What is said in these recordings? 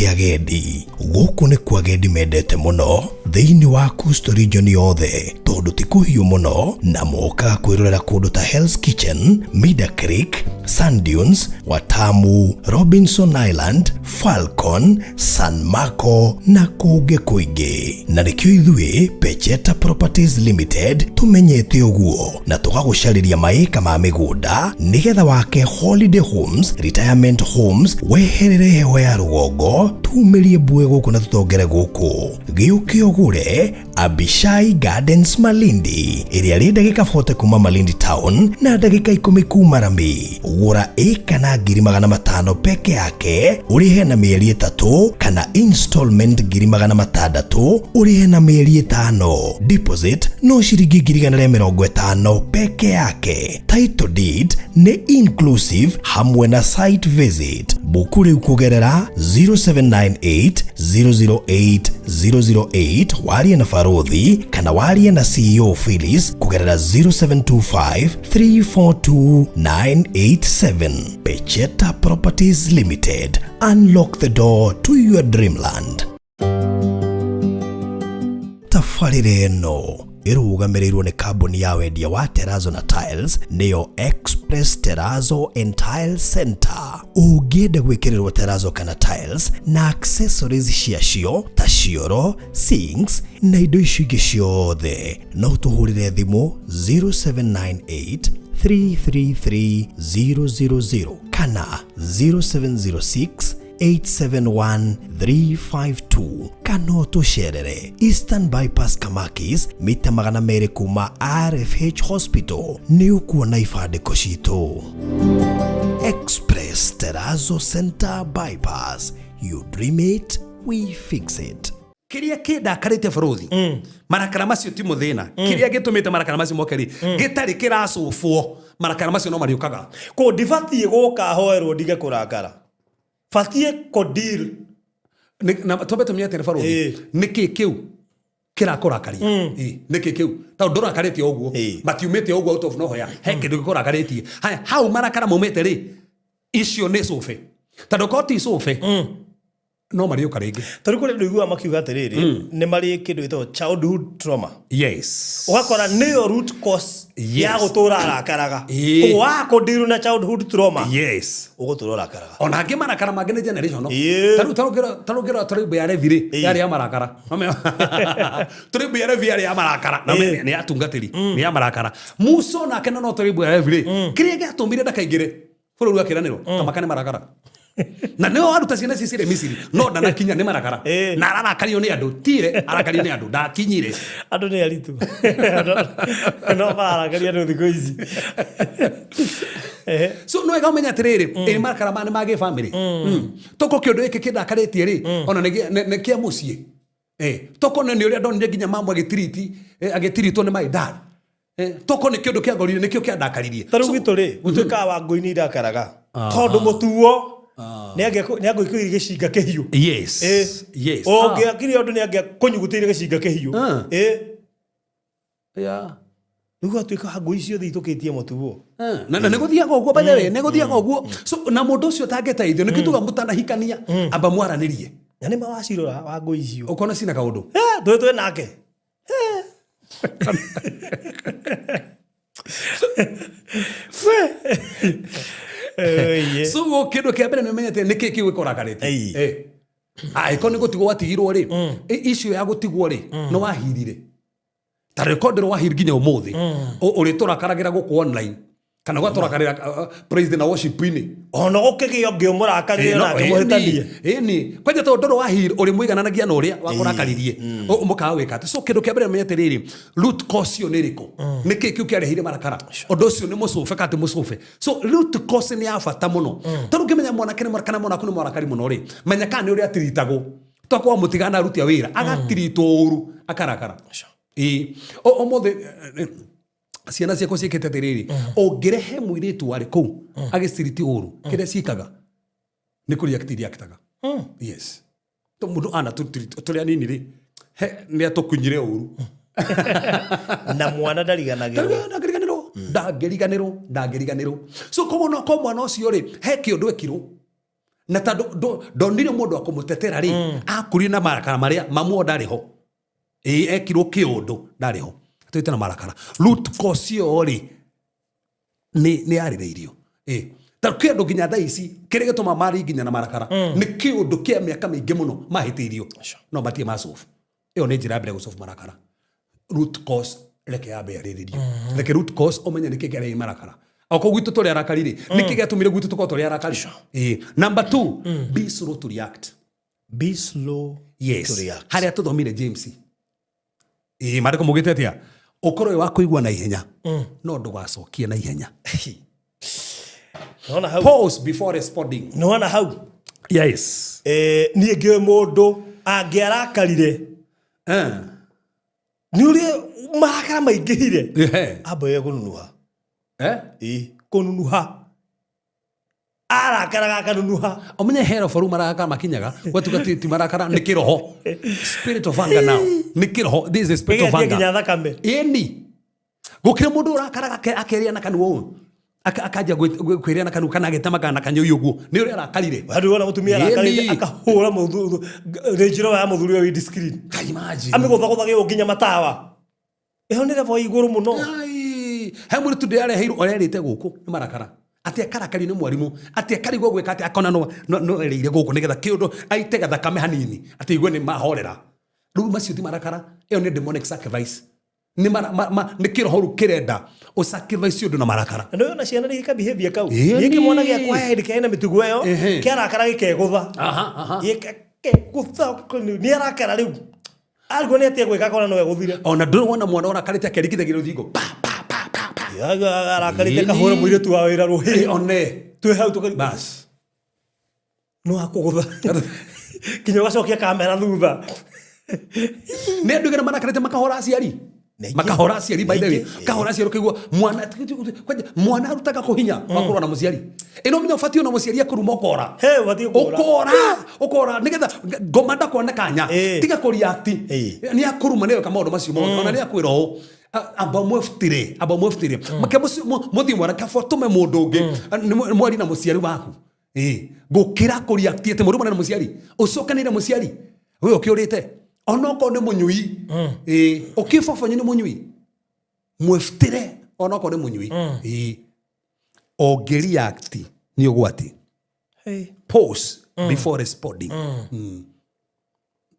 Kĩa agendi. Gũkũ nĩkuo agendi mendete mũno thĩinĩ wa Coastal Region yothe tondũ ti kũhiũ mũno na mokaga kwĩrorera kũndũ ta Hell's Kitchen, Mida Creek, Sand Dunes, Watamu, Robinson Island, Falcon, San Marco na kũngĩ kũingĩ. Na nĩkĩo ithuĩ Pecheta Properties Limited tũmenyete ũguo na tũgagũcarĩria maĩka ma mĩgũnda nĩgetha wake holiday homes, retirement homes, weherere heho ya rũgongo, tumĩrie mbue gũkũ na tũtongere gũkũ. Gĩũke ũgũre Abishai Gardens Malindi ĩrĩa rĩ ndagĩka 40 kuma Malindi Town na ndagĩka 10 kuma Rami. Gũra ĩka na 500,000 peke yake ũrĩhe na mĩeri 3 kana installment 600,000 ũrĩhe na mĩeri 5. Deposit no ciringi 150,000 peke yake. Title deed nĩ inclusive hamwe na site visit. Buku rĩu kũgerera 0798 008 008 warie na Barothi kana warie na CEO Phyllis kũgerera 0725 342 987. Pecheta Properties Limited. Unlock the door to your dreamland. Tabarĩra ĩno ĩrũgamĩrĩirwo nĩ kambuni ya wendia wa Terrazzo na Tiles nĩyo Express Terrazzo and Tile Center. Ũngĩenda gwĩkĩrĩrwo terrazzo kana tiles na accessories ciacio ta cioro, sinks na indo icio ingĩ ciothe, no tũhũrĩre thimũ 0798 333 000 kana 0706 871 352 kana ũtũcerere Eastern Bypass Kamakis mita 200 kuma RFH Hospital nĩ ũkuona ibandĩko citũ. Express Terrazzo Center Bypass. You dream it, we fix it. Kĩrĩa kĩndakarĩte bũrũthi marakara macio ti mũthĩna kĩrĩa gĩtũmĩte marakara macio moke rĩ gĩtarĩ kĩracũbwo marakara macio no marĩũkaga. Kũ ndibatiĩ gũka hoerwo ndige kũrakara, batiĩ kũ deal. Na twambe tũmenye atĩrĩ barũthi, nĩkĩ kĩu kĩrakũrakaria? Ĩ, nĩkĩ kĩu tondũ ndũrakarĩte ũguo matiumĩte ũguo out of nowhere, he kĩndũ gĩkũrakarĩtie. Haya, hau marakara maumĩte rĩ, icio nĩ cũbe, tondũ korwo ti cũbe no marĩũka rĩngĩ. Tondũ kũrĩ andũ iguaga makiuga atĩrĩrĩ, nĩ marĩ kĩndũ gĩtagwo childhood trauma. Ũgakora nĩyo root cause ya gũtũra arakaraga. Koguo wakũ deal na childhood trauma, ũgũtũra ũrakaraga. Ona angĩ marakara mangĩ nĩ generational. Tarĩu tarũngĩrora tarĩu ya Levi rĩ, yarĩ ya marakara. Tarĩu ya Levi yarĩ ya marakara na nĩ ya tungatĩri, nĩ ya marakara. Musa onake no tarĩu ya Levi rĩ, kĩrĩa gĩatũmire ndakaingĩre bũrũri wa kĩĩranĩro kamaka nĩ marakara. Na nĩwe waruta ciana ici cirĩ Misiri no ndanakinya nĩ marakara. Na ararakario nĩ andũ, tire arakario nĩ andũ, ndakinyire. Andũ nĩ aritũ no mararakaria andũ thikũ ici. So no wega ũmenye atĩrĩrĩ, ĩ marakara ma nĩ ma gĩbamĩrĩ. Toko kĩũndũ gĩkĩ kĩndakarĩtie rĩ, ona nĩ kĩa mũciĩ. Toko nĩ ũrĩa ndonire nginya mamu agĩtiriti, agĩtiritwo nĩ my dad. Toko nĩ kĩũndũ kĩangorire, nĩkĩo kĩandakaririe. Ta rĩu gwitũ rĩ, gũtuĩkaga Wangũi nĩ irakaraga tondũ mũtuo nĩ angĩkũire gĩcinga kĩhiũ. Ũngĩakire ũndũ nĩ angĩakũnyugutĩire gĩcinga kĩhiũ. Rĩu gwatuĩka Wangũi ciothe itũkĩtie mũtuo. Na nĩ gũthiaga ũguo, by the way, nĩ gũthiaga ũguo. So na mũndũ ũcio ũtangĩteithio, nĩkĩo tuga mũtanahikania, amba mwaranĩrie. Na nĩ ma wacirora Wangũi icio. Ũkona cina kaũndũ. Twĩ twĩ nake. So kĩndũ kĩa mbere nĩ ũmenyete nĩ kĩ kĩu gĩkũrakarĩtie. Angĩkorwo nĩ gũtigwo watigirwo rĩ, icio ya gũtigwo rĩ, nĩ wahirire. Ta record rĩ wahiri nginya ũmũthĩ. Ũrĩtũrakaragĩra gũkũ online kana ũgatũrakarĩra praise na worship-inĩ. Ona gũkĩgĩa ũngĩ ũmũrakarĩre nake mũhĩtanie. Ĩni, kwanja tondũ ndũrĩ wahiri ũrĩmũigananagia na ũrĩa wakũrakaririe. Mũkaga gwĩka atĩ. So kĩndũ kĩa mbere ũmenye atĩrĩrĩ, root cause ĩyo nĩ ĩrĩkũ? Nĩkĩ kĩu kĩarehire marakara? Ũndũ ũcio nĩ mũcũbe kana ti mũcũbe? So root cause nĩ ya bata mũno. Tondũ ũngĩmenya mwanake nĩ kana mwana waku nĩ mũrakari mũno rĩ, menya kana nĩ ũrĩa atiritagwo. Twakorwo mũtigana aruti a wĩra, agatiritwo ũru, akarakara. Ĩĩ. Ũmũthĩ ciana ciakwa ciĩkĩte atĩrĩrĩ, ũngĩrehe mũirĩtu warĩ kũu agĩciriti ũru, kĩrĩa ciĩkaga nĩ kũ react reactaga. Yes. To mũndũ ana tũrĩa nini rĩ, he nĩ atũkunyire ũru. Na mwana ndariganagĩrwo. Ndangĩriganĩrwo. Ndangĩriganĩrwo, ndangĩriganĩrwo. So koguo no ko mwana ũcio rĩ, he kĩũndũ ekirwo. Na tondũ ndonire mũndũ wa kũmũtetera rĩ, akurire na marakara marĩa mamuo ndarĩ ho. Ĩĩ, ekirwo kĩũndũ ndarĩ ho. Atũrĩte na marakara. Root cause ĩyo rĩ, nĩ yarĩrĩirio. Ĩĩ. Ta kwĩ andũ nginya thaa ici kĩrĩa gĩtũmaga marĩ nginya na marakara nĩ kĩũndũ kĩa mĩaka mĩingĩ mũno mahĩtĩirio no matirĩ masolve. Ĩyo nĩ njĩra ya mbere gũsolve marakara. Root cause reke yambe yarĩrĩrio. Reke root cause ũmenye nĩkĩ kĩarehe marakara. Okorwo gwitũ tũrĩ arakari rĩ, nĩkĩ gĩatũmire gwitũ tũkorwo tũrĩ arakari? Ĩĩ. Number 2, be slow to react. Be slow Yes. to react. Harĩa tũthomire James. Ĩĩ, maandĩko maugĩte atĩa? Ũkorwo wĩ wa kũigua na ihenya, no ndũgacokie na ihenya. Nĩwona hau? Pause before responding. Nĩwona hau? Yes. Niĩ ngĩũĩ mũndũ angĩarakarire nĩ ũrĩa marakara maingĩhire ambaye kũnunuha. Ĩĩ, kũnunuha. Arakaraga akanunuha. Ũmenye hero boru marakara makinyaga gwatuka ti marakara nĩ kĩroho. Spirit of anger now. Nĩ kĩroho. This is the spirit of Ĩgĩathiĩ anger. nginya thakame. Ĩni. Gũkĩrĩ mũndũ ũrakaraga akeria na kanua ũũ. Akanjia kwĩrĩa na kanua kana agĩtemaga na kanyũi ũguo. Nĩ ũrĩa arakarire. Handũ wona mũtumia arakarĩte akahũra Range Rover ya mũthuri wa windscreen. Can you imagine? Amĩgũthagũthage ũũ nginya matawa. Ĩyo nĩ level igũrũ mũno. Ai, he mũirĩtu ndĩrareheirwo ũrerĩte gũkũ nĩ marakara. Atĩ akarakario nĩ mwarimũ, atĩ akarigwo gwĩka atĩ akona no erĩire gũkũ nĩgetha kĩũndũ aite gathakame hanini, atĩ igue nĩ mahorera. Rĩu macio ti marakara, ĩyo nĩ demonic sacrifice. Nĩ nĩ kĩroho rĩu kĩrenda ũsacrifice ũndũ na marakara. Na nĩ wona ciana nĩ igĩka behavior kau. Ĩni. Niĩ kĩmwana gĩakwa he hĩndĩ kĩarĩ na mĩtugo ĩyo, kĩarakara gĩkegũtha. Gĩkegũtha, nĩ arakara rĩu. Arigwo nĩ atĩa gwĩka akona no egũthire. Ona ndũrĩ wona mwana ũrakarĩte akĩringithagia rũthingo. Pa, pa, pa, pa, pa. Arakarĩte akahũra mũirĩtu wa wĩra rũhĩ. Ĩ, one. Twĩ hau tũka- Bas. No akũgũtha. Nginya ũgacokia kamera thutha. Nĩ andũ aigana marakarĩte makahũra aciari. Nĩ aingĩ. Makahũra aciari, by the way. Nĩ aingĩ. Kahũra aciari ũkaigua mwana, kwanja, mwana arutaga kũhinya wa kũrũa na mũciari. Ĩno ũmenye ũbatiĩ ona mũciari akũruma ũkora. He, ũbatiĩ kũra. Ũkora, ũkora, nĩgetha ngoma ndakuona kanya. Tiga kũreact. Nĩ akũruma, nĩ eka maũndũ macio mothe. Ona nĩ akwĩra ũũ. Amba mwĩbutire, amba mwĩbutire. Make mũthiĩ mwana, kaba ũtũme mũndũ ũngĩ. Nĩ mwari na mũciari waku. Gũkĩra kũreact atĩ mũrũmane na mũciari. Ũcokanĩre mũciari. We ũkĩũrĩte. Onokorwo nĩ mũnyui. Ũkĩbaba nĩ mũnyui. Mwĩbutire onokorwo nĩ mũnyui. Ũngĩreact nĩ ũgwati. Pause before responding.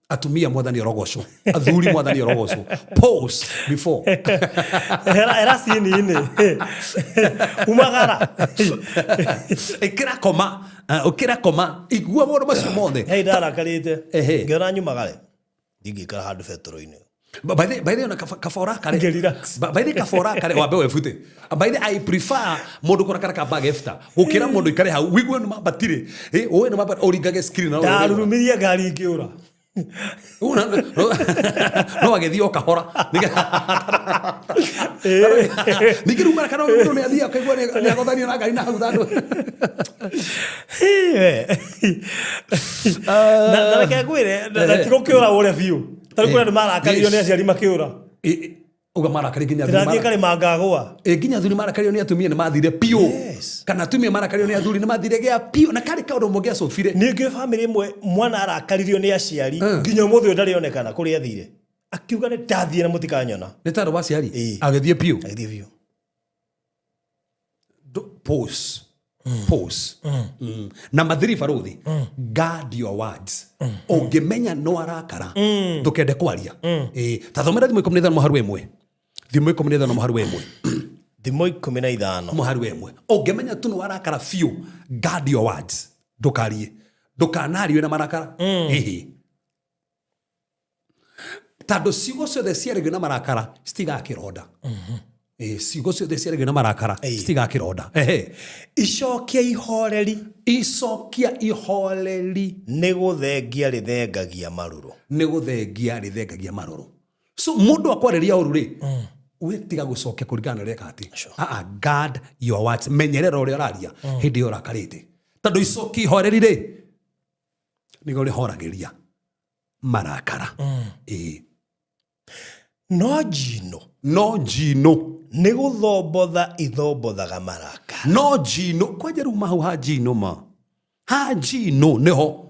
Atumia mwathani orogocwo. Athuri mwathani orogocwo. Pause before. Hera cini-inĩ. Umagara. Ĩkĩra koma. Ũkĩra koma. Igua maũndũ macio mothe. Hei, ndarakarĩte. Ngĩona nyumagare. Ndingĩikara handũ betũrũ-inĩ. By the way, ona kaba ũrakare. Ngĩ relax. By the way, kaba ũrakare, wambe wĩbute. By the way, I prefer mũndũ kũrakara kamba agebuta. Gũkĩra mũndũ ikare hau, ũigue nĩ mambatire. Ũĩ nĩ mambatire, ũringage screen na ũrĩa ũrĩa. Ndarurumirie ngari ngĩũra. No agĩthiĩ o kahora. Ningĩ rĩu marakara mũndũ nĩ athiĩ akaigua nĩ agothanio na ngari na hau thandũ. Na reke ngwĩre, na ti gũkĩũra ũre biũ. Ta rĩu kũrĩ andũ marakaririo nĩ aciari makĩũra. Uga marakari nginya athuri Ndĩrathiĩ karĩma ngagũa. Nginya athuri marakario nĩ atumia nĩ mathire biũ. Kana atumia marakario nĩ athuri nĩ mathire gĩa biũ. Na karĩ kaũndũ mũngĩacũbire. Niĩ ngĩũĩ bamĩrĩ ĩmwe mwana arakaririo nĩ aciari nginya ũmũthĩ ũyũ ndarĩ onekana kũrĩa athire. Akiuga nĩ ndathiĩ na mũtikanyona. Nĩ tondũ wa aciari? Agĩthiĩ biũ. Agĩthiĩ biũ. Pause. Pause. Na mathiri baruthi. Guard your words. Ũngĩmenya no arakara, ndũkende kwaria. Ta thomera thimũ ikũmi na ithano mũharu ĩmwe. Thimũ ikũmi na ithano mũharu ĩmwe. Thimũ ikũmi na ithano. Mũharu ĩmwe. Ũngĩmenya tu no arakara biũ, guard your words. Ndũkarie. Ndũkanarie na marakara. Tondũ ciugo ciothe ciaragio na marakara citigakĩronda. Ciugo ciothe ciaragio na marakara citigakĩronda. Icokia ihoreri. Icokia ihoreri. Nĩ gũthengia rĩthengagia marũrũ. Nĩ gũthengia rĩthengagia marũrũ. So mũndũ akwarĩria ũru rĩ, we tiga gũcokia kũringana na ũrĩa eka atĩ. Guard your words. Menyerera ũrĩa ũraria hĩndĩ ĩyo ũrakarĩte. Tondũ icokia ihoreri rĩ, nĩguo rĩhoragĩria marakara. No njino. No njino. Nĩ gũthombotha ithombothaga marakara. No njino. Kwanja rĩu mahau ha njino ma. Ha njino nĩho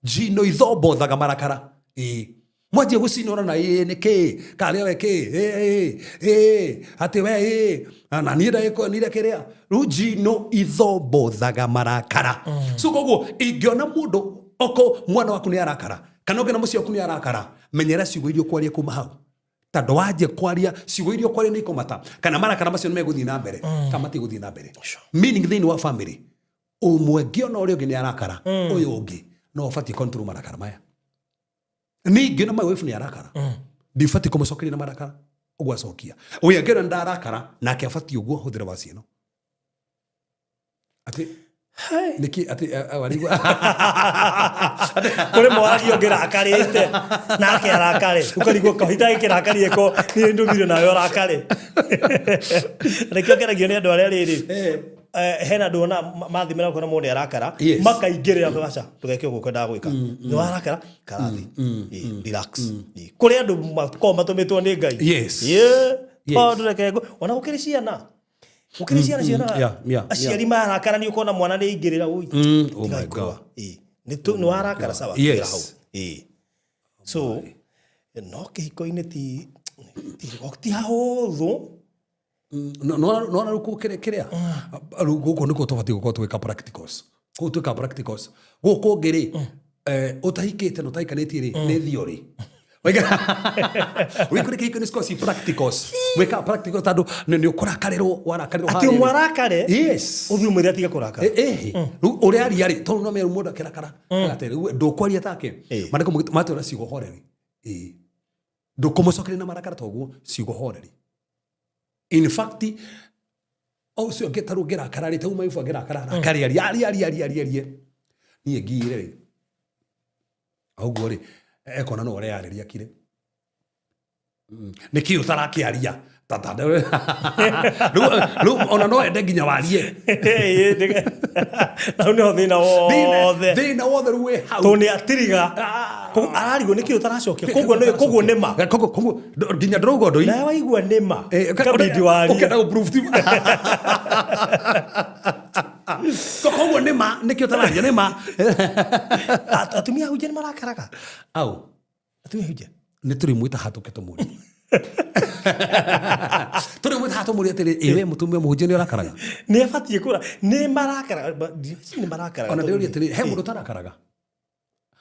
njino ithombothaga marakara. Ĩĩ, mwanjia gũcinũra na ĩĩ nĩkĩ karĩa we kĩ ĩĩ ĩĩ atĩ we ĩĩ na niĩ ndagĩkonire kĩrĩa. Rĩu njino ithombothaga marakara. So koguo ingĩona mũndũ oko mwana waku nĩ arakara kana ũngĩona mũciĩ waku nĩ arakara, menyera ciugo iria ũkwaria kuma hau, tondũ wanjia kwaria ciugo iria ũkwaria nĩ ikũmata kana marakara macio nĩ megũthiĩ na mbere kana matigũthiĩ na mbere. Meaning thĩinĩ wa family ũmwe ngĩona ũrĩa ũngĩ nĩ arakara, ũyũ ũngĩ no ũbatiĩ control marakara maya. Ningĩ na my wife nĩ arakara, ndibatiĩ kũmũcokeria na marakara ũguo acokia. Ũyũ angĩona ndarakara nake abatiĩ ũguo hũthĩra waci ĩno atĩ nĩkĩ atĩ warigua. Kũrĩ mwaragia ũngĩrakarĩte nake arakare, ũkarigwo kahita gĩkĩrakarie ko niĩ ndũmire nawe ũrakare. Nĩkĩo ngeragio nĩ andũ arĩa rĩrĩ hena andũ ona mathimĩra ũkona mũndũ nĩ arakara, makaingĩrĩra aca ndũgeke ũguo kwendaga gwĩka, nĩ warakara karathi, relax. Kũrĩ andũ makoragwo matũmĩtwo nĩ Ngai. Tondũ reke ona gũkĩrĩ ciana, gũkĩrĩ ciana cionaga aciari marakara, nĩ ũkona mwana nĩ aingĩrĩra ui. Oh my God. Nĩ warakara, sawa, ingĩra hau. So no kĩhiko-inĩ ti hahũthũ. Nona rĩu kũu kĩrĩa kĩrĩa rĩu gũkũ nĩkuo tũbatiĩ gũkorwo tũgĩka practicals, kũu twĩka practicals. Gũkũ ũngĩ rĩ, ũtahikĩte na ũtahikanĩtie rĩ, nĩ theory. Wĩkũrĩ kĩhiko nĩ cikoragwo ci practicals, wĩkaga practicals tondũ nĩ ũkũrakarĩrwo warakarĩrwo atĩ harĩa rĩ. Ũmwarakare. Yes. Ũthiĩ ũmwĩre atige kũrakara. Rĩu ũrĩa aria rĩ, tondũ no menya rĩu mũndũ akĩrakara atĩ rĩu ndũkwaria take. Maandĩko matwĩra ciugo horeri. Ndũkũmũcokeria na marakara toguo, ciugo horeri. In fact o ũcio ũngĩ tarĩu ngĩrakara rĩ, tarĩu maibu angĩrakara arakare arie arie arie arie arie arie, niĩ ngire rĩ ũguo rĩ, ekona no ũreyarĩria kire. Nĩkĩ ũtarakĩaria? Tata rĩu ona no ende nginya warie. Na hau nĩho thĩna wothe. Thĩna wothe rĩu wĩ hau. Tondũ nĩ atiriga. Koguo ararigwo nĩkĩ ũtaracokia, koguo nĩ ma. Koguo nginya ndĩrauga ũndũ nawe waigua nĩ ma. Kabidi warie. Ũkenda gũ-prove ti koguo nĩ ma nĩkĩo ũtararia nĩ ma. Atumia ahunjia nĩ marakaraga. Au. Atumia ahunjia. Nĩ tũrĩmwĩta haha tũke tũmũrie, tũrĩmwĩta haha tũmũrie atĩrĩ, ĩ we mũtumia mũhunjia nĩ ũrakaraga? Nĩ abatiĩ kũra nĩ marakaraga nĩ marakaraga. Ona ndĩũrie atĩrĩ, he mũndũ ũtarakaraga?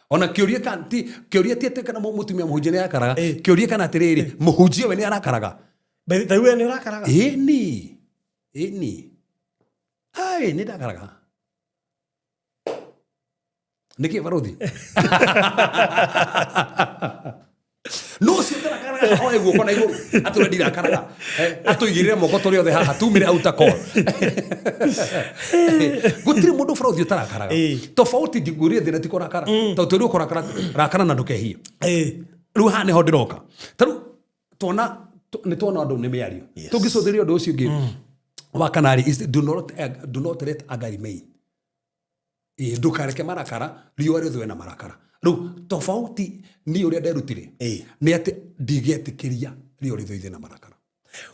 Ona kĩũria ti kĩũria ti atĩ kana mũtumia mũhunjia nĩ arakaraga, kĩũria kana atĩrĩrĩ, mũhunjia we nĩ arakaraga? Ta we nĩ ũrakaraga? Ĩni, ĩni, ai nĩ ndakaraga. Nĩkĩ barothi no ũcio ũtarakaraga oe guoko na igũrũ atũre ndirakaraga, atũigĩrĩre moko tũrĩ othe haha tumire outer call. Gũtirĩ mũndũ barothi ũtarakaraga. Tofauti ngũrie thĩna ti kũrakara, tondũ twĩrwo kũrakara rakara na ndũkehie. Rĩu haha nĩho ndĩroka, tarĩu tuona nĩ tuona andũ nĩ mĩario. Tũngĩcũthĩrĩria ũndũ ũcio ũngĩ wa kanari is do not let anger remain. Ĩĩ, ndũkareke marakara riũa rĩthũe na marakara. Rĩu tofauti niĩ ũrĩa nderutire nĩ atĩ ndigĩetĩkĩria riũa rĩthũithe na marakara.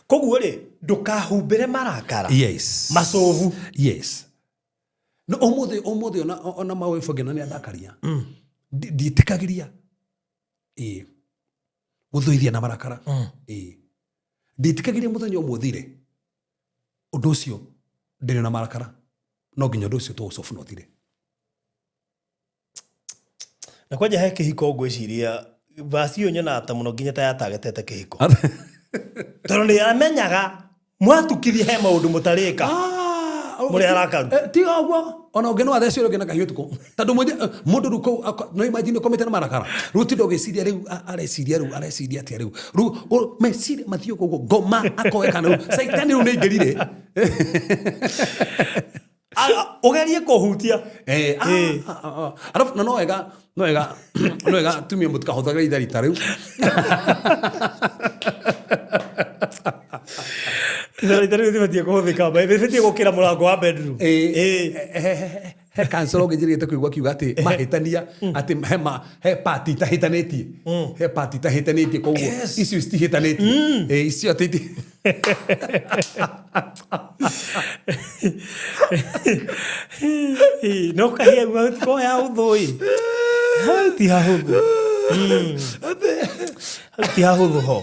Koguo rĩ, ndũkahumbĩre marakara. Yes. Macovu. Yes. No ũmũthĩ ona mawĩbo ngĩona nĩ andakaria, ndiĩtĩkagĩria ĩĩ gũthũithia na marakara. Ĩĩ, ndiĩtĩkagĩria mũthenya ũmwe ũthire ũndũ ũcio ndĩrĩ na marakara, no nginya ũndũ ũcio tũũcobu na ũthire. Na kwanja he kĩhiko, ngwĩciria vasi ĩyo nyonaga ta mũno nginya ta yatagetete kĩhiko, tondũ nĩ amenyaga mwatukithia he maũndũ mũtarĩka mũrĩ arakaru. Ti ũguo, ona ũngĩ no athece ũrĩa ũngĩ na kahiũ ũtukũ, tondũ mũndũ rĩu kũu no imagine ũkomete na marakara, rĩu tinda ũgĩciria, rĩu areciria, rĩu areciria atĩa, rĩu meciria mathiĩ ũguo ngoma akoe kana rĩu caitani rĩu nĩ aingĩrire. Ũgerie kũhutia. Arabu na no wega atumia mũtikahũthagĩre itharita rĩu. Itharita rĩu rĩbatiĩ kũhũthĩka, rĩbatiĩ gũkĩra mũrango wa bedroom. He kansoro ũngĩ njĩrĩgĩte kũigua akiuga atĩ mahĩtania atĩ he party itahĩtanĩtie, he party itahĩtanĩtie, koguo icio citihĩtanĩtie. Icio atĩ No kahia ko ya hũthũ ĩ. Hau ti hahũthũ. Hau ti hahũthũ ho.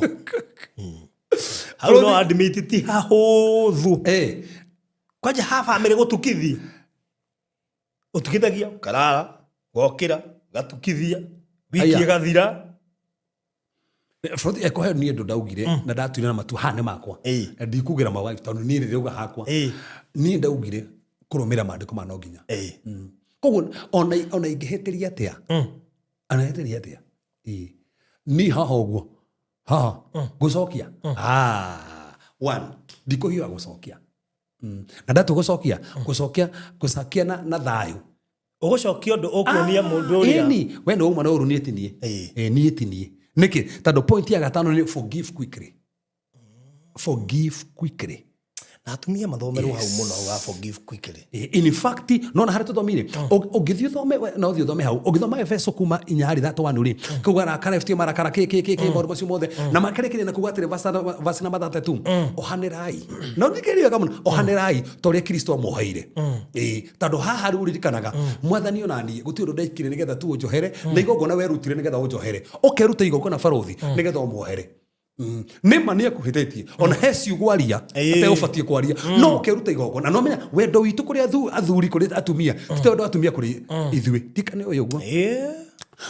Hau no admit ti hahũthũ. Kwanja ha bamĩrĩ gũtukithia. Ũtukithagia ũkarara, ũgokĩra, ũgatukithia, wiki ĩgathira. Bũrũri ekohe niĩ ndũ ndaugire na ndatuire na matu haha nĩ makwa. Na ndikugĩra my wife tondũ niĩ rĩrĩa hakwa. Niĩ ndaugire kũrũmĩrĩra maandĩko ma no nginya. Koguo ona ingĩhĩtĩria atĩa? Ona hĩtĩria atĩa? Niĩ haha ũguo. Haha. Gũcokia. One. Ndikũhiũha gũcokia. Na ndatua gũcokia. Gũcokia na thayũ. Ũgũcokia ũndũ ũkuonia mũndũ ũrĩa. Ĩni, we nĩ wauma na ũru niĩ ti niĩ. Niĩ ti niĩ. Nĩkĩ? Tondũ point ya gatano nĩ forgive quickly. Forgive quickly. Na atumia mathomerwo hau mũno wa forgive quickly. In fact, no na harĩa tũthomire, ũngĩthiĩ ũthome, no ũthiĩ ũthome hau, ũngĩthoma Efeso kuma inya harĩ thate one rĩ, kuga rakara, FT marakara, kĩ, kĩ, kĩ, kĩ, maũndũ macio mothe. Na makerekire na kuga atĩrĩ, verse number 32, ohanĩrai. Na ũthikĩrĩrie wega mũno, ohanĩrai ta ũrĩa Kristo amuoheire. Tondũ haha rĩu ũririkanaga, Mwathani ona niĩ, gũtirĩ ũndũ ndekire nĩgetha tu ũnjohere, na igongona werutire nĩgetha ũnjohere. Ũkeruta igongona barũthi nĩgetha ũmuohere. Nĩ ma nĩ akuhĩtĩtie. Ona he ciugo aria, ategũbatiĩ kwaria. No ũkeruta igongona. No menya, wendo witũ kũrĩ athuri, kũrĩ atumia, ti ta wendo wa atumia kũrĩ ithuĩ. Ndikane ũyũ ũguo.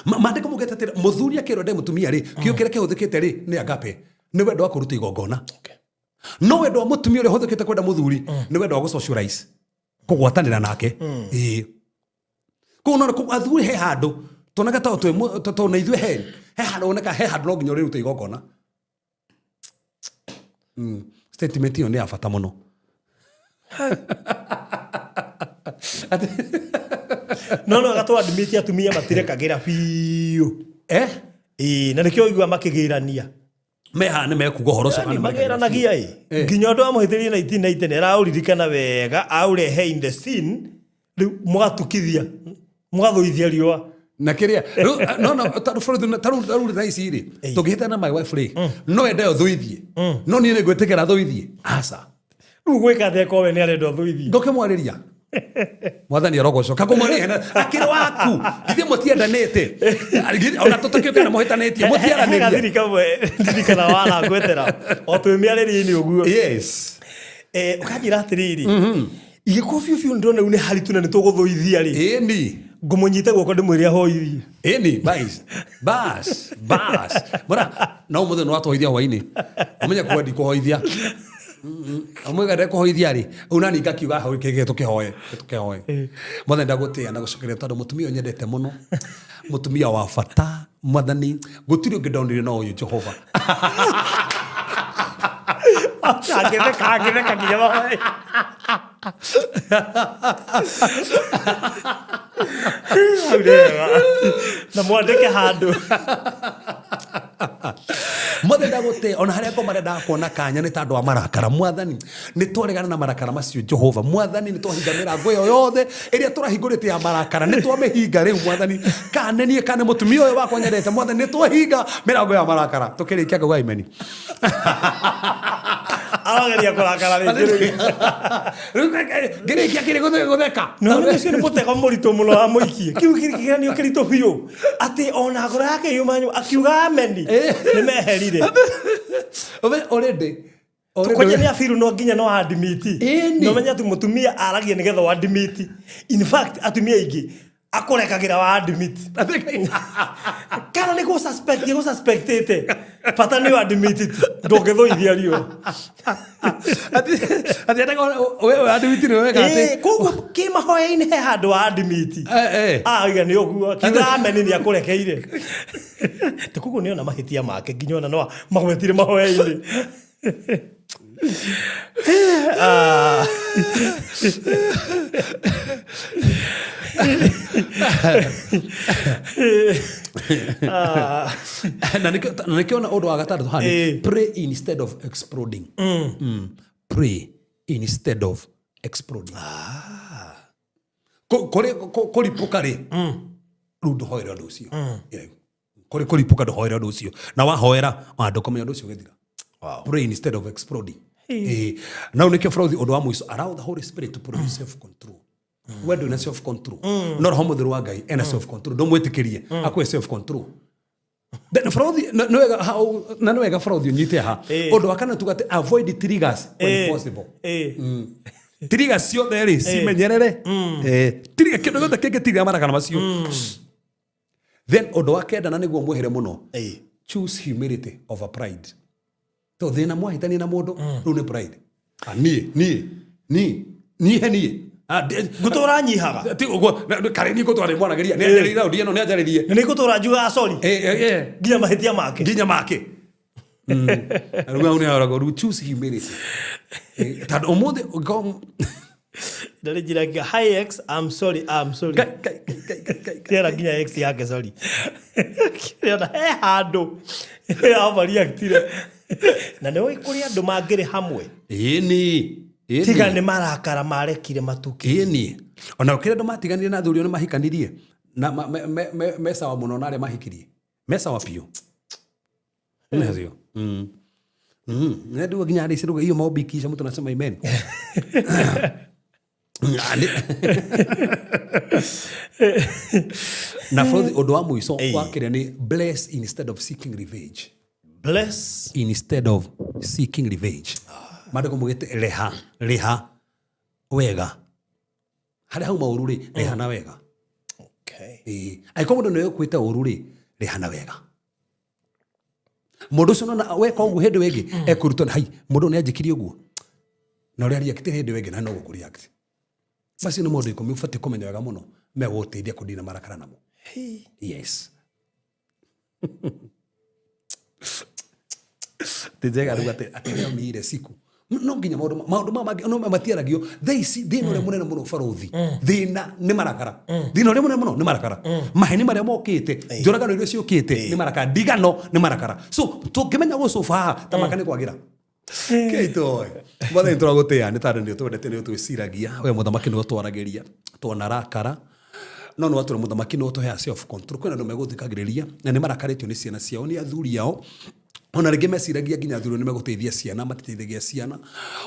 Maandĩko maugĩte atĩrĩ, mũthuri akĩrwo ende mũtumia rĩ, kĩo kĩrĩa kĩhũthĩkĩte rĩ, nĩ agape. Nĩ wendo wa kũruta igongona. No wendo wa mũtumia ũrĩa ũhũthĩkĩte kwenda mũthuri, nĩ wendo wa gũ-socialize, kũgwatanĩra nake. Koguo no athuri he handũ, tuonaga ta twĩ tũ na ithuĩ he handũ woneka he handũ no nginya ũrĩrute igongona. Statement ĩyo nĩ ya bata mũno. No, no, gatũ admit atumia matirekagĩra biũ. Na nĩkĩo ũiguaga makĩgĩrania. Me haha nĩ mekuga ũhoro ũcio, Yaani kana nĩ magĩranagia ĩ. Nginya ũndũ wamũhĩtĩrie 1990 nĩ araũririkana wega, aũrehe in the scene, rĩu mũgatukithia, mũgathũithia riũa. Na kĩrĩa, rĩu, no, no, ta rĩu bũrũri, ta rĩu, ta rĩu thaa ici rĩ, tũngĩhĩtana na my wife rĩ, no ende ũthũithie. No niĩ nĩ ngwĩtĩkĩra thũithie. Aca. Rĩu gwĩka atĩa korwo we nĩ arenda ũthũithie? Ngũkĩmwarĩria. Mwathani arogocwo. Kakũmwarĩria hena, akĩrĩ waku. Githĩ mũtiendanĩte? Githĩ, ona tũtakĩũke na mũhĩtanĩtie, mũtiaranĩria. Gathiri kamwe, ndirikana warangwetera. O twĩ mĩarĩrie-inĩ ũguo. Ũkanjĩra atĩrĩrĩ, ingĩkorwo biũ biũ ndĩrona rĩu nĩ haritũ na nĩ tũgũthũithia rĩ. Ngũmũnyite guoko ndĩmwĩre ahoithie. Ĩni, bas. Bas, bas. Mbona, no ũmũthĩ nĩ watũhoithia hwainĩ. Ũmenye kuwa ndikũhoithia. Ũmũthĩ ndekũhoithia rĩ, rĩu nani ngakiuga hau kĩngĩ tũkĩhoe, tũkĩhoe. Mwathani ndagũtĩĩa na gũcokeria tondũ mũtumia ũyũ nyendete mũno. Mũtumia wa bata, Mwathani, gũtirĩ ũngĩ ndonire no ũyũ Jehova. Angĩtheka, angĩtheka nginya mahoya. Hau nĩ wega. Na mwandĩke handũ. Mwathani ndagũtĩĩa, ona harĩa ngoma rendaga kuona kanya nĩ tondũ wa marakara. Mwathani, nĩ twaregana na marakara macio Jehova. Mwathani, nĩ twahinga mĩrango ĩyo yothe ĩrĩa tũrahingũrĩte ya marakara, nĩ twamĩhinga rĩu Mwathani. Kana niĩ kana mũtumia ũyũ wakwa nyendete, Mwathani, nĩ twahinga mĩrango ya marakara. Tũkĩrĩkia ngauga amen. Arageria kũrakara rĩngĩ rĩu. Rĩu ngĩrĩkia kĩrĩ gũtheka. No, nĩ ũcio nĩ mũtego mũritũ mũno wa mũikie. Kĩu kĩgeranio kĩritũ biũ. Atĩ ona ngoro yake yuma nyũmba, akiuga ameni. Nĩ meherire. Already. Already. Kwanja nĩ abiru no nginya no admit. Ĩni. No menya atĩ mũtumia aragia nĩgetha o admit. In fact, atumia aingĩ akũrekagĩra wa admit. Kana nĩ gũ suspect, gũ suspectĩte. Bata nĩ o admit tu. Ndũngĩthũithia riũa. Atĩ endaga we admit nĩ wega atĩ. Koguo kĩmahoya-inĩ he handũ wa admit. Oiga nĩ ũguo. Akiuga ameni nĩ akũrekeire. Ti koguo nĩ ona mahĩtia make nginya ona no magwetire mahoya-inĩ. Na nĩkĩo ona ũndũ wa gatandatũ haha nĩ pray instead of exploding. Pray instead of exploding. Kũripũka rĩ, rĩu ndũhoere ũndũ ũcio. Kũrĩ kũripũka ndũhoere ũndũ ũcio. Na wahoera, wa ndũkũmenya ũndũ ũcio ũgĩthira. Pray instead of exploding. Ĩĩ. Na nĩkĩo bũrũthi ũndũ wa mũico, allow the Holy Spirit to produce self control. We ndũrĩ na self control, no Roho Mũtheru wa Ngai ena self control. Ndũmwĩtĩkĩrie akũhe self control. Then bũrũthi nĩ wega na nĩ wega bũrũthi ũnyite ha. Ũndũ wa kana tuga atĩ avoid triggers when possible. Trigger ciothe rĩ, cimenyerere. Trigger, kĩndũ gĩothe kĩngĩtirira marakara macio. Then ũndũ wa kenda, na nĩguo mwĩhere mũno, choose humility over pride. To thĩna mwahĩtania na mũndũ rĩu nĩ pride. Ah, niĩ niĩ niĩ niĩ he niĩ. Ah, Ngũtũra nyihaga. Ti ũguo, karĩ niĩ ngũtũra ndĩmwaragĩria, nĩ anjarĩrie raundi ĩno, nĩ anjarĩrie. Na nĩ ngũtũra njugaga sorry. Nginya mahĩtia make. Nginya make. Rĩu hau nĩ haragwo rĩu choose humility. Tondũ ũmũthĩ Ndarĩ njĩra nginya hi ex, I'm sorry, I'm sorry. Ngai, Ngai, Ngai, Ngai, Ngai, Ngai. Kĩera nginya ex yake sorry. Kĩona he handũ overreactire. Na nĩ ũĩ kũrĩ andũ mangĩrĩ hamwe. Ĩni. Ĩni. Tiga nĩ marakara marekire matuki. Ĩni. Ona gũkĩrĩ andũ matiganire na athuri nĩ mahikanirie na me sawa mũno na arĩa mahikirie. Me sawa biũ. Nĩcio. Ndio nginya arĩ ciruga hiyo maombi ikiisha mtu anasema amen. Na fourth, ũndũ wa mũico wa kĩrĩa nĩ bless instead of seeking revenge. Bless instead of seeking revenge. Maandĩko maugĩte reha rĩha wega harĩa hauma ũru rĩ, rĩha na wega. Okay. Ĩĩ, angĩkorwo mũndũ nĩwe ũkwĩte ũru rĩ, rĩha na wega. Mũndũ ũcio nona weka ũguo hĩndĩ ĩyo ĩngĩ ekũrutwo hai mũndũ nĩ anjĩkire ũguo na ũrĩa react hĩndĩ ĩyo ĩngĩ na no gũkũ react. Macio nĩ maũndũ 10 ũbatiĩ kũmenya wega mũno megũgũteithia kũdina marakara namo. Yes. Ti njega rĩu atĩ leo ni ile siku no nginya maũndũ maya mangĩ no matiaragio thaa ici. Thĩna ũrĩa mũnene mũno barũthi, thĩna nĩ marakara. Thĩna ũrĩa mũnene mũno nĩ marakara. Maheni marĩa mokĩte, njũragano iria ciũkĩte nĩ marakara, ndigano nĩ marakara. So tũngĩmenya gũcũba haha ta maka nĩ kwagĩra keitoe. Mwathani, tũragũtĩa nĩ tondũ nĩ ũtwendete, nĩ ũtwĩciragia. We mũthamaki nĩ ũtwaragĩria twanakara, no nĩ watũra mũthamaki nĩ ũtũheaga self control. Kwĩna andũ megũthikagĩrĩria na nĩ marakarĩtio nĩ ciana ciao, nĩ athuri ao. Ona rĩngĩ meciragia nginya athuri nĩ megũteithia ciana, matiteithagia ciana.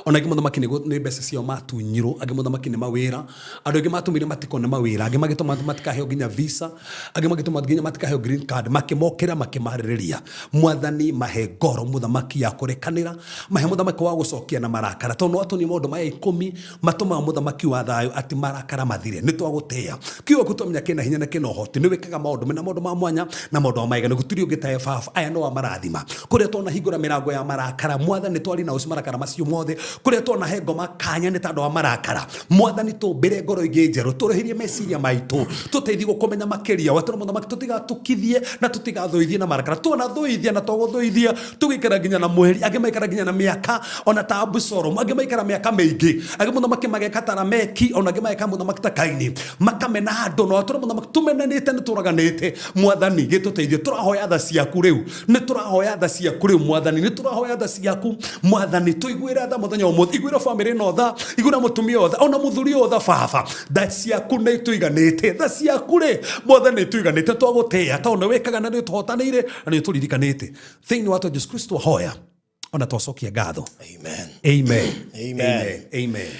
Ona angĩ mũthamaki nĩ mbeca ciao matunyirwo, angĩ mũthamaki nĩ mawĩra. Andũ aingĩ matũmire matikone mawĩra, angĩ magĩtũma matikaheo nginya visa, angĩ magĩtũma nginya matikaheo green card, makĩmokĩra makĩmarĩrĩria. Mwathani, mahe ngoro mũthamaki ya kũrekanĩra, mahe mũthamaki wa gũcokia na marakara, tondũ nĩ watũnia maũndũ maya 10 matũmaga mũthamaki wa thayũ atĩ marakara mathire. Nĩ twagũtĩa kiugo gũtũmenya kĩna hinya na kĩna ũhoti. Nĩ wĩkaga maũndũ mena maũndũ ma mwanya na maũndũ ma maega, nĩ gũtirĩ ũngĩ ta baba. Aya no amarathima. Kũrĩa twanahingũra mĩrango ya marakara, mwathani, twari na ũcio marakara macio mothe. Kũrĩa twanahe ngoma kanya nĩ tondũ wa marakara, mwathani, tũmbĩre ngoro ingĩ njerũ, tũrĩhĩrie meciria maitũ, tũteithie gũkũmenya makĩria. Watũra mũthamaki tũtigatukithie na tũtigathũithie na marakara. Twanathũithia na twagũthũithia tũgĩikara nginya na mweri, angĩ maikara nginya na mĩaka, ona ta Abusalomu, angĩ maikara mĩaka mĩingĩ, angĩ mũthamaki mageka ta Lameki, ona angĩ mageka mũthamaki ta Kaini, makamena andũ. Na watũra mũthamaki tũmenanĩte nĩ tũraganĩte. Mwathani, gĩtũteithie. Tũrahoya tha ciaku rĩu, nĩ tũrahoya tha ciaku rĩu. Mwathani, nĩ tũrahoya tha ciaku. Mwathani, tũiguĩre tha mũthenya ũmũthĩ, iguĩra bamĩrĩ ĩno tha, iguĩra mũtumia ũyũ tha, ona mũthuri ũyũ tha. Baba, tha ciaku nĩ itũiganĩte. Tha ciaku rĩ, mwathani, nĩ itũiganĩte. Twagũtĩĩa tondũ nĩ wĩkaga na nĩ ũtũhotanĩire na nĩ ũtũririkanĩte. Thĩinĩ wa Jesu Kristo hoya ona twacokia ngatho. Amen. Amen. Amen. Amen.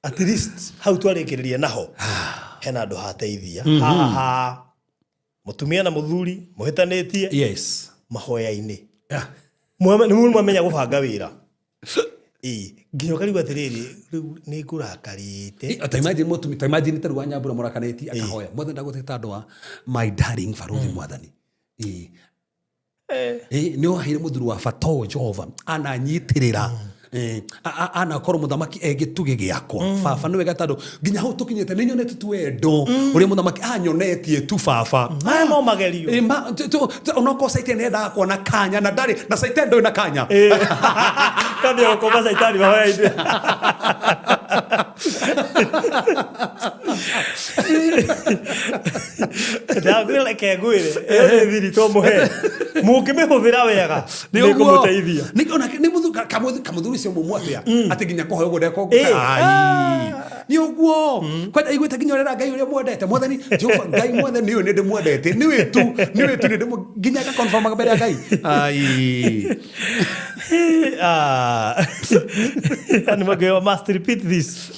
At least hau twarĩkĩrĩria naho hena andũ hateithia haha ha mũtumia na mũthuri mũhĩtanĩtie. Mahoya-inĩ. Nĩ mwamenya gũbanga wĩra. Ĩĩ, nginya ũkarigwo atĩrĩrĩ, rĩu nĩ ngũrakarĩte. Ta imagine mũtumia, ta imagine ta rĩu Wanyambura mũrakarĩtie, akahoya, mwathani, ndagũtĩta andũ a my darling barũthi. Mwathani, ĩĩ. Ĩĩ, nĩ waheire mũthuri wa bata ũyũ, Jehova, ananyitĩrĩra. Anakorwo mũthamaki e gĩtugĩ gĩakwa. Baba, nĩ wega tondũ nginya hau tũkinyĩte nĩ nyonete tu wendo ũrĩa mũthamaki anyonetie tu, baba. Maya no magerio. Ĩĩ, onokorwo Caitani nĩendaga kuona kanya na ndarĩ na Caitani ndũrĩ na kanya. Kambia gũkomba caitani mahoya-inĩ. Ndakwĩra reke ngwĩre, ĩyo nĩ thiri twamũhe. Mũngĩmĩhũthĩra wega nĩ kũmũteithia. Nĩ kamũthuri ũcio mũmũ atĩa atĩ nginya kũhoya ũguo ndeko. Ai, nĩ ũguo kwenda aiguĩte nginya ũrera Ngai ũrĩa mwendete Mwathani Jehova Ngai Mwathani ũyũ nĩ ndĩmwendete, nĩwe tu, nĩwe tu, nĩ ndĩmũ nginya agakonfirm mbere ya Ngai. Ai. Ah. Nĩ mangĩoya must repeat this.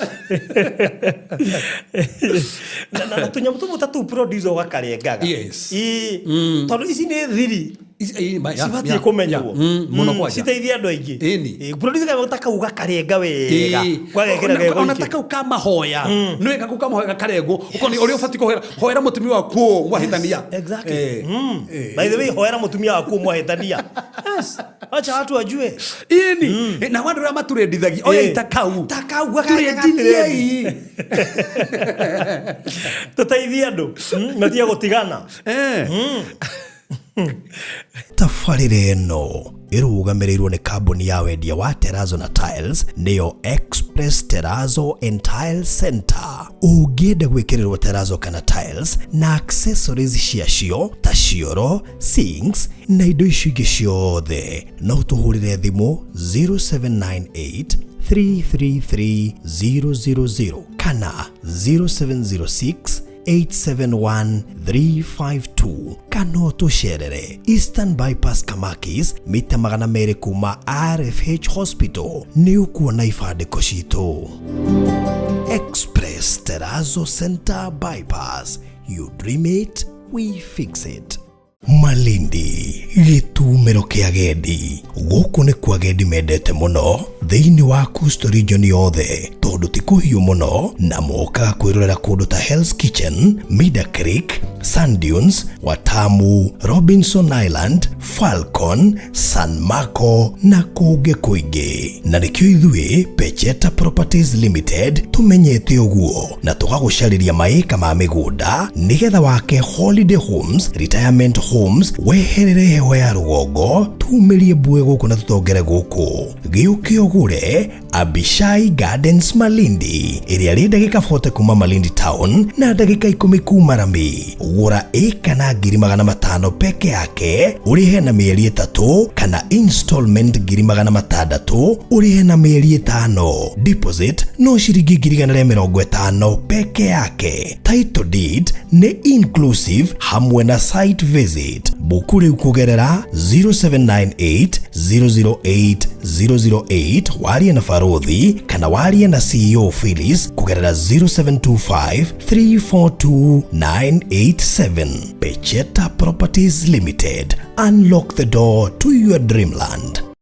Na tũnyamũ tũmwe ta tũu producer ũgakarengaga. Ĩĩ. Tondũ ici nĩ thiri cibatiĩ kũmenywo. Mũno kwanja. Citeithie andũ aingĩ. Ĩni. Ĩĩ, producer kamwe ta kau gakarenga wega. Ũgagekĩra Ona gegũikio. ta kau ka mahoya nĩ wega kau ka mahoya gakarengwo ũkoni ũrĩa ũbatiĩ kũhoera, hoera mũtumia waku mwahĩtania. Exactly. By the way, hoera mũtumia waku mwahĩtania. Yes. Acha watu wajue. Ĩni. Na andũ arĩa maturendithagia oya ita kau. Ta kau Turendithiei. Tũteithie andũ. Matige gũtigana. Tabarĩra ĩno ĩrũgamĩrĩirwo nĩ kambuni ya wendia wa Terrazzo na Tiles, nĩyo Express Terrazzo and Tile Center. Ũngĩenda gwĩkĩrĩrwo terrazzo kana tiles na accessories ciacio ta cioro, sinks na indo icio ingĩ ciothe, no tũhũrĩre thimũ 0798 333 000 kana 0706 871 352, kana ũtũcerere Eastern Bypass Kamakis, mita 200 kuma RFH Hospital, nĩ ũkuona ibandĩko citũ. Express Terrazzo Center Bypass, you dream it, we fix it. Malindi, gĩtumĩro kĩa agendi. Gũkũ nĩ kwa agendi mendete mũno thĩinĩ wa Coastal Region yothe, tondũ ti kũhiũ mũno na mokaga kwĩrorera kũndũ ta Hell's Kitchen, Mida Creek, Sand Dunes, Watamu, Robinson Island, Falcon, San Marco na kũngĩ kũingĩ. Na nĩkĩo ithuĩ Pecheta Properties Limited tũmenyete ũguo na tũgagũcarĩria maĩka ma mĩgũnda nĩgetha wake holiday homes, retirement homes, weherere heho ya rũgongo, tumĩrie mbue gũkũ na tũtongere gũkũ. Gĩũke ũgũre Abishai Gardens Malindi, ĩrĩa rĩ ndagĩka 40 kuma Malindi Town na ndagĩka 10 kuma Rami. Gũra ĩka na 500,000 peke yake, ũrĩhe na mĩeri 3 kana installment 600,000 ũrĩhe na mĩeri 5. Deposit no ciringi 150,000 peke yake. Title deed nĩ inclusive hamwe na site visit. Buku rĩu kũgerera 0798 008 008, warie na Barothi kana warie na CEO Phyllis kũgerera 0725 342 987. Pecheta Properties Limited, unlock the door to your dreamland.